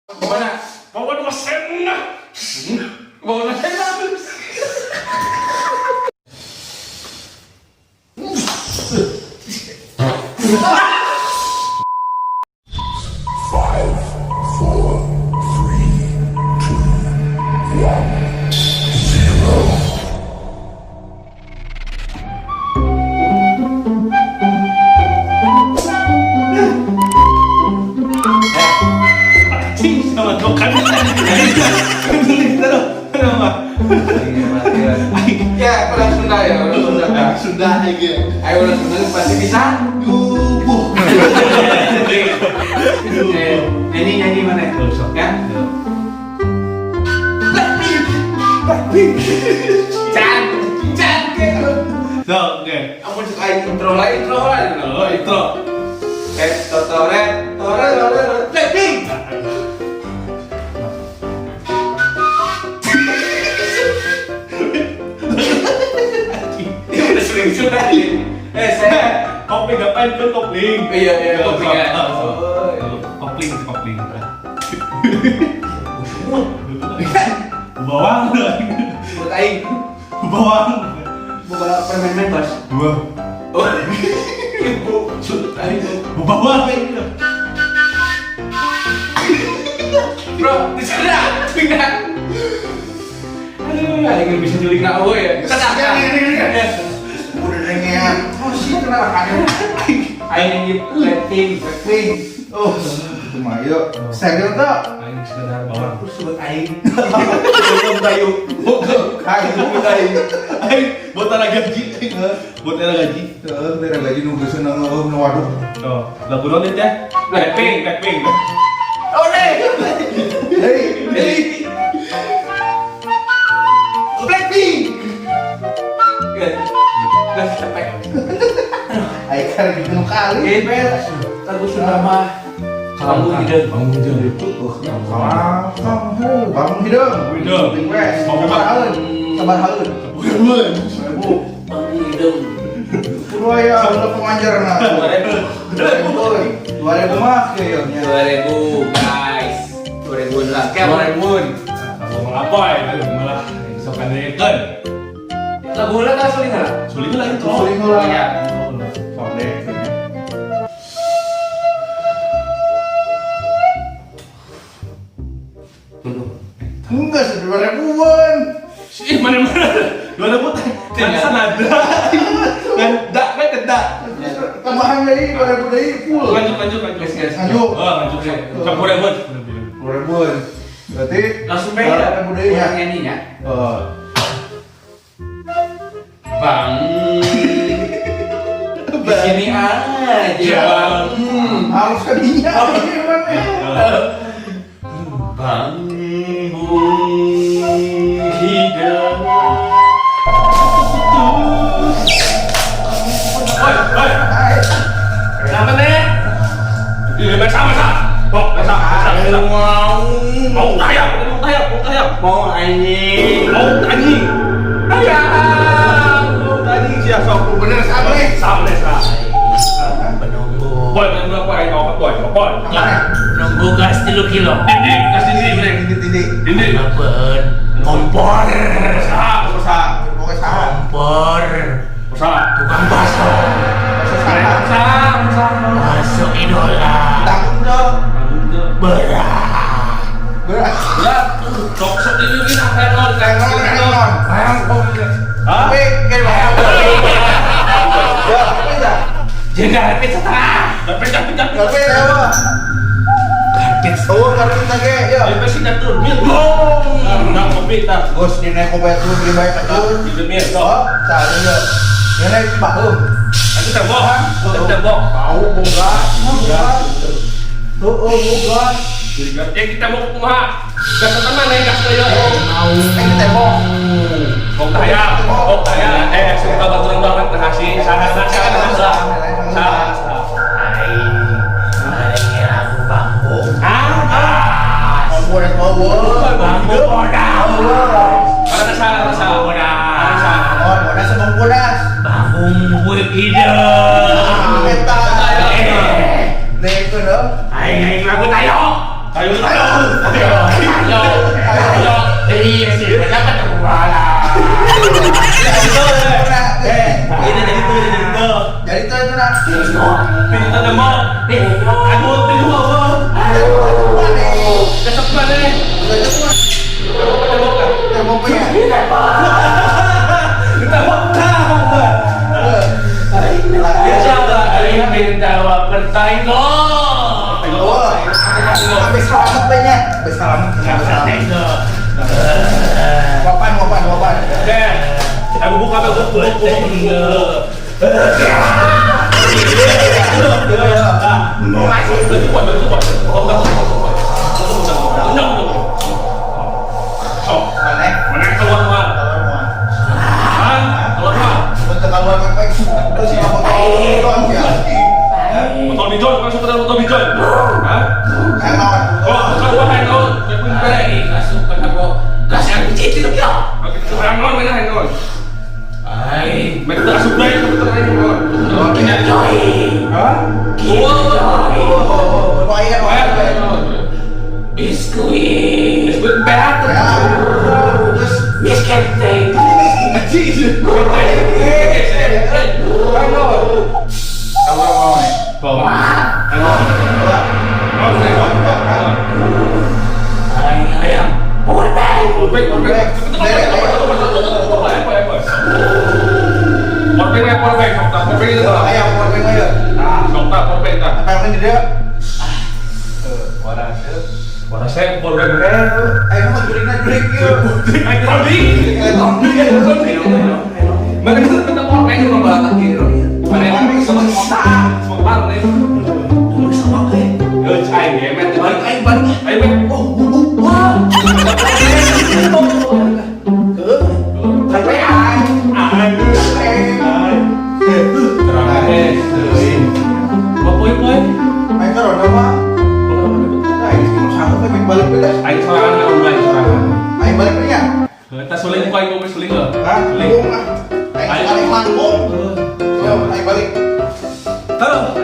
Mana? Bawa dua sen. Bawa sen. Five, four, three, two, one, zero. Anjing sama tokan. Ya, orang Sunda ya, orang Sunda. Sunda aja. Ayo orang Sunda pasti bisa. Yubuh. Nyanyi nyanyi mana? Ya. Can, can, So, oke. Aku cek aing intro lah, intro lah. Oh, intro. Eh, totore, tore, tore, tore, Blackpink. Ini udah sering sudah ini. Eh, saya. Kopling ngapain kan kopling? Iya, iya, kopling ya. Kopling, kopling. Bawang. Buat aing. Bawang. Buka permen Mentos. Dua. Oh, ibu, sudut aing. Bawang. Bro, di sana, pindah. Aduh, aing bisa nyulik nak euy ya. Tenang, Ini. Udah dengean. Oh sih kenapa kan? Aing nyanyi Blackpink. Blackpink. Oh, itu mah yuk. Serius tuh. Aing sekedar bawang. Terus buat aing. Belum kayu. Kayu kayu. Aing buat tanah gaji. Buat tanah gaji. Heeh, beda gaji nunggu seneng nu waduh. Oh, lagu naon teh? Blackpink, Blackpink. Oh, deh. Hei, Hei. Blackpink. Gas, capek. Aing kan gitu nu kali. Eh, Bel, lagu Sunda mah Bangun hideung. Bangun hideung. Kang, heuh, bangun hideung. Hideung. Bling wes. Kopi, Pak. Sabar haeun. Sabar haeun. Bukan. Seribu. Bangun hideung. Kudu aya ulah pengajarna. 2000. 2000. 2000 mah kayaknya. 2000, guys. 2000 lah. Kayak 2000. Lagu ngelapoy, malah sok kandekeun. Lagu lah kan suling lah. Suling lah intro. Suling lah. Iya. Sok deh. Tunggu. Enggak sih 2000-an. Ih, mana-mana. 2000 teh. Kan sanada. Kan dak kan dak. Tambahan deui 2000 deui full. Lanjut lanjut lanjut. Guys, guys. Lanjut. Oh, lanjut. Campur ribuan. 2000-an. Berarti Langsung beda. 2000 deui ya. Orang nyanyinya. Oh. Bang. Di sini aja, Bang. Harus ke dinya ini mana? Bang Bung Hideung. Oi, oi. Hai. Nama nih? Ih, sama sama. Bok, sama sama. Mau Mau tayang, mau tayang, mau tayang. mau anjing. Mau anjing. Ayang. Mau anjing sia sok. Bener sama nih. Sama deh, sama. Penunggu Boy, main berapa aing mau boy, boy. penunggu gas 3 kilo. Dindi, kasih dindi, breng. Tindi tindi. Dindi. Apaan? Kompor. Sa, Sa, pokoknya sa. Kompor. sa. Tukang bakso. Bakso sa. Sa, sa. Bakso idola. Tanggung dong. Berat. Berat. Ya, sok sok ini ini kayak non, Kayak non, kayak non. Hah? Tapi kayak Ya, apa ya? Jaga karpet setengah. Tapi tapi tapi. Karpet apa? Karpet. Oh, karpet lagi, ya. Ya pasti catur, mil. Nah, kopi tak. Gos di naik kopi tuh beli banyak tuh. Di mil, sok. Oh, salah ya. Ini naik bahu. Itu tembok, itu tembok. Tahu boga, boga. Tuh, oh boga. Ya kita mau kumaha? Gas teman ya, gas ya. Mau. Eh, tembok. Kok kaya, kok kaya. Eh, suka baturan banget kasih. Sangat sangat sangat. Sangat. Aing. Aing lagu bambu. Ah, Boleh bawa. Bambu bodas. Karena salah, salah. Bodas. Oh, bodas sebelum bodas. Bambu hideung. Eta. Eh. Nih, itu dong. Aing aing lagu tayo. Ayo, Ayo. Ayo. Ayo, ayo, ini sih kenapa tuh lah. Ini jadi tuh, jadi tuh. Jadi tuh itu nak. Pinta demo. Aku tengok apa? Kesep mana? Kita Sampai selamat banyak. Sampai selamat. Wapan, wapan, wapan. Oke. Aku buka, aku buka, buka, Mana keluar semua? Keluar semua. Untuk keluar terus ya. Motor bijol, masuk ke dalam motor bijol. Hah? Oh, keluar hangon. Masuk ke dalam gas yang kecil itu ya. Oke, hangon, mana hangon? Ai, Mereka asup baik, betul hangon. Hah? Biskuit. Biskuit berat. Terus Biskuit. Ayam.